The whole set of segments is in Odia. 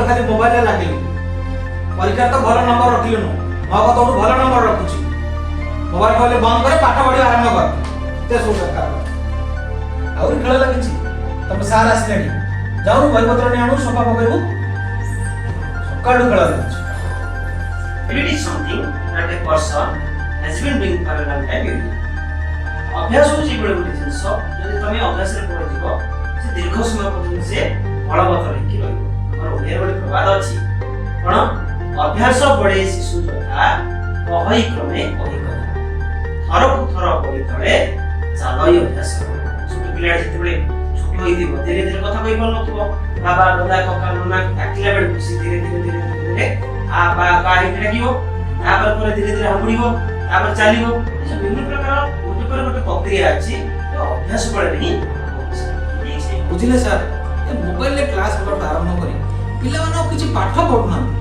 ସବୁବେଳେ ଖାଲି ମୋବାଇଲରେ ଲାଗିଲୁ। ପରୀକ୍ଷାରେ ତ ଭଲ ନମ୍ବର ରଖିଲୁନୁ, ମହକ ତୋଠୁ ଭଲ ନମ୍ବର ରଖୁଛି। ମୋବାଇଲ ଫୋବାଇଲ ବନ୍ଦ କରେ, ପାଠ ପଢିବା ଆରମ୍ଭ କର। ଏତେ ସବୁ ଦରକାର ଆହୁରି ଖେଳ ଲାଗିଛି। ତମ ସାର୍ ଆସିଲେଣି, ଯାଉନୁ ବହିପତ୍ର ନେଇ ଆଣୁ, ସଫା ପକେଇବୁ। ସକାଳୁ ଖେଳ ଲାଗିଛି। Habit is something that a person has been doing for a long time every day. ଅଭ୍ୟାସ ହେଉଛି ଏଭଳି ଗୋଟେ ଜିନିଷ, ଯଦି ତମେ ଅଭ୍ୟାସରେ ପଡ଼ିଯିବ, ସେ ଦୀର୍ଘ ସମୟ ପର୍ଯ୍ୟନ୍ତ ସେ ବଳବତ୍ତର ହେଇକି ରହିବ। ଆମର ଓଡ଼ିଆରେ ଗୋଟେ ପ୍ରବାଦ ଅଛି କ'ଣ? ଅଭ୍ୟାସ ବଳେ ଶିଶୁ ଯଥା, କହଇ କ୍ରମେ କହି କଥା, ଥରକୁ ଥର ବଳି ତଳେ ଚାଲଇ ଅଭ୍ୟାସ। ଛୋଟ ପିଲାଟା ଯେତେବେଳେ ଛୋଟ ହେଇଥିବ, ଧୀରେ ଧୀରେ କଥା କହିପାରୁନଥିବ। ବାବା, ଦାଦା, କକା, ନନା ଡାକିଲା ବେଳକୁ ସେ ଧୀରେ ଧୀରେ ଧୀରେ ଧୀରେ ଧୀରେ ଆ ବା କା ହେଇକି ଡାକିବ। ତାପରେ ପରେ ଧୀରେ ଧୀରେ ହାବୁଡ଼ିବ, ତାପରେ ଚାଲିବ। ଏସବୁ ବିଭିନ୍ନ ପ୍ରକାର ଗୋଟେ ପରେ ଗୋଟେ ପ୍ରକ୍ରିୟା ଅଛି, ଏ ଅଭ୍ୟାସ ବଳରେ ହିଁ ହଉଛି। ଠିକ୍ ସେ। ବୁଝିଲେ ସାର୍, ଏ ମୋବାଇଲରେ କ୍ଲାସ୍ ହେବାଠୁ ଆରମ୍ଭ କରି ପିଲାମାନେ ଆଉ କିଛି ପାଠ ପଢୁନାହାନ୍ତି।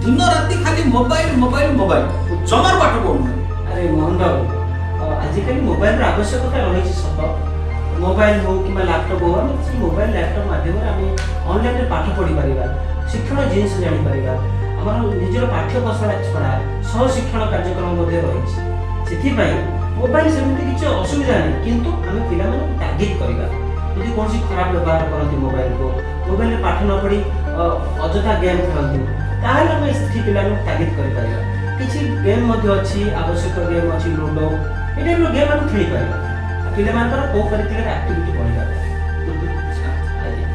ଦିନ ରାତି ଖାଲି ମୋବାଇଲ, ମୋବାଇଲ, ମୋବାଇଲ, ଜମାରୁ ପାଠ ପଢୁନାହାନ୍ତି। ଆରେ ମୋହନ ବାବୁ, ଆଜିକାଲି ମୋବାଇଲର ଆବଶ୍ୟକତା ରହିଛି ସତ। ମୋବାଇଲ ହଉ କିମ୍ବା ଲ୍ୟାପଟପ୍ ହଉ, ଆମେ ସେ ମୋବାଇଲ ଲ୍ୟାପଟପ୍ ମାଧ୍ୟମରେ ଆମେ ଅନଲାଇନରେ ପାଠ ପଢ଼ିପାରିବା, ଶିକ୍ଷଣ ଜିନିଷ ଜାଣିପାରିବା। ଆମର ନିଜର ପାଠ୍ୟ କୌଶଳ ଛଡ଼ା ସହ ଶିକ୍ଷଣ କାର୍ଯ୍ୟକ୍ରମ ମଧ୍ୟ ରହିଛି। ସେଥିପାଇଁ ମୋବାଇଲ ସେମିତି କିଛି ଅସୁବିଧା ନାହିଁ, କିନ୍ତୁ ଆମେ ପିଲାମାନଙ୍କୁ ତାଗିଦ କରିବା। ଯଦି କୌଣସି ଖରାପ ବ୍ୟବହାର କରନ୍ତି ମୋବାଇଲକୁ, ମୋବାଇଲରେ ପାଠ ନ ପଢ଼ି ଅଯଥା ଗେମ୍ ଖେଳନ୍ତି, ତାହେଲେ ଆମେ ସେଠି ପିଲାମାନଙ୍କୁ ତାଗିଦ କରିପାରିବା। କିଛି ଗେମ୍ ମଧ୍ୟ ଅଛି, ଆବଶ୍ୟକ ଗେମ୍ ଅଛି, ଲୁଡୋ, ଏ ଟାଇପ୍ର ଗେମ୍ ଆମେ ଖେଳିପାରିବା। ଆଉ ପିଲାମାନଙ୍କର କୋ କରିକୁଲାର ଆକ୍ଟିଭିଟି ବଢ଼ିବା। ଆଜ୍ଞା।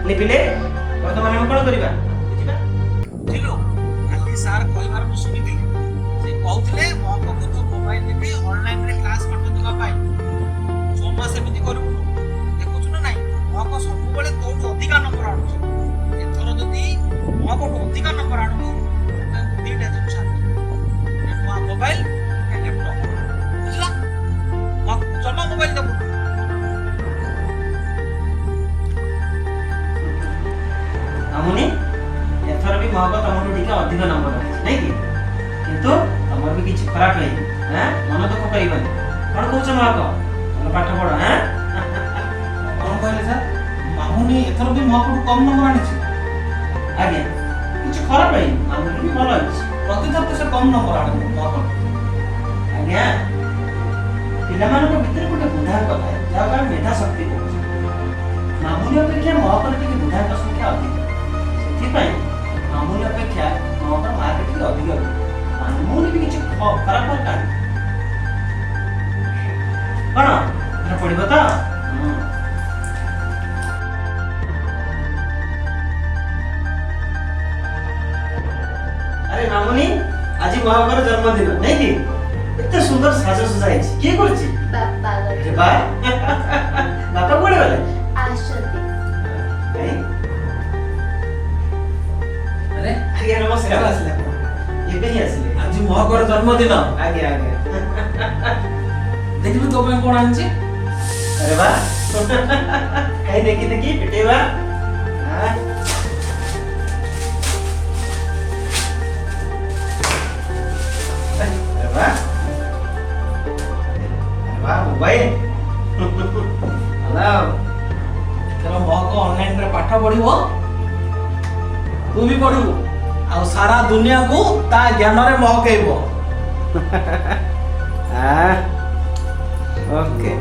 ହେଲେ ପିଲେ, ବର୍ତ୍ତମାନ ଆମେ କ'ଣ କରିବା? ବୁଝିବା। ବୁଝିଲୁ, କାଲି ସାର୍ କହିବାର ମୁଁ ଶୁଣିଥିଲି। ସେ କହୁଥିଲେ ମହକକୁ ତୁ ମୋବାଇଲ ଦେଖି ଅନଲାଇନରେ କ୍ଲାସ୍ ପାଠ ଦେବା ପାଇଁ। ଜମା ସେମିତି କରିବୁନୁ। ଦେଖୁଛୁ ନା ନାଇଁ, ମହକ ସବୁବେଳେ ତୋଠୁ ଅଧିକା ନମ୍ବର ଆଣୁଛି। ଏଥର ଯଦି ମହକଠୁ ଅଧିକା ନମ୍ବର ଆଣିବୁ, ତାକୁ ଦିଟା ଜିନିଷ ଆଣିବୁ, ଗୋଟେ ନୂଆ ମୋବାଇଲ, ଗୋଟେ ଲ୍ୟାପଟପ୍। ବୁଝିଲା? ମହକକୁ ଜମା ମୋବାଇଲ ଦେବୁନୁ। ମାମୁନି, ଏଥର ବି ମହକ ତମଠୁ ଟିକେ ଅଧିକ ନମ୍ବର ରଖିଛି, ନାଇଁ କି? କିନ୍ତୁ ତମର ବି କିଛି ଖରାପ ହେଇନି। ଆଁ, ମନ ଦୁଃଖ କରିବନି। କ'ଣ କହୁଛ ମହକ? ଭଲ ପାଠ ପଢ, ଆଁ। କଣ କହିଲେ ସାର୍? ମାମୁନି ଏଥର ବି ମହକଠୁ କମ୍ ନମ୍ବର ଆଣିଛି? ଆଜ୍ଞା, କିଛି ଖରାପ ହେଇନି, ମାମୁନି ବି ଭଲ ହେଇଛି। ପ୍ରତିଥର ତ ସେ କମ୍ ନମ୍ବର ଆଣେ ମହକଠୁ। ଆଜ୍ଞା, ପିଲାମାନଙ୍କ ଭିତରେ ଗୋଟେ ବୁଦ୍ଧାଙ୍କ ଥାଏ, ଯାହାକୁ ଆମେ ମେଧା ଶକ୍ତି କହୁଛୁ। ମାମୁନି ଅପେକ୍ଷା ମହକର ଟିକେ ବୁଦ୍ଧାଙ୍କ ସଂଖ୍ୟା ଅଧିକ। ସେଥିପାଇଁ ମାମୁନି ଅପେକ୍ଷା ମହକର ମାର୍କ ଟିକେ ଅଧିକ ହୁଏ। ମାମୁନି ବି କିଛି ଖରାପ ମାର୍କ ଆଣେ କ'ଣ? ଏଥର ପଢିବ ତ? ହୁଁ। ଆରେ ମାମୁନି, ଆଜି ମହକର ଜନ୍ମଦିନ, ନାଇଁ କି? ଏତେ ସୁନ୍ଦର ସାଜସଜା ହେଇଛି, କିଏ କରୁଛି? ବାପା। ଆରେ ବା, ବାପା କୁଆଡେ ଗଲେ? ଆସୁଛନ୍ତି। କାଇଁ? ଆରେ, ଆଜ୍ଞା ନମସ୍କାର। କେତେବେଳେ ଆସିଲେ ଆପଣ? ଏବେ ହିଁ ଆସିଲେ। ଆଜି ମହକର ଜନ୍ମଦିନ। ଆଜ୍ଞା ଆଜ୍ଞା। ଦେଖିଲୁ ତୋ ପାଇଁ କଣ ଆଣିଛି। ଆରେ ବା, କାଇଁ, ଦେଖି ଦେଖି ପିଟେଇବା। ଆଁ? ଆରେ ବା, ଆରେ ବା, ମୋବାଇଲ ହେଲା ଆଉ। ଏଥର ମହକ ଅନଲାଇନରେ ପାଠ ପଢିବ, ତୁ ବି ପଢିବୁ, ଆଉ ସାରା ଦୁନିଆକୁ ତା ଜ୍ଞାନରେ ମହକେଇବ। ଓକେ।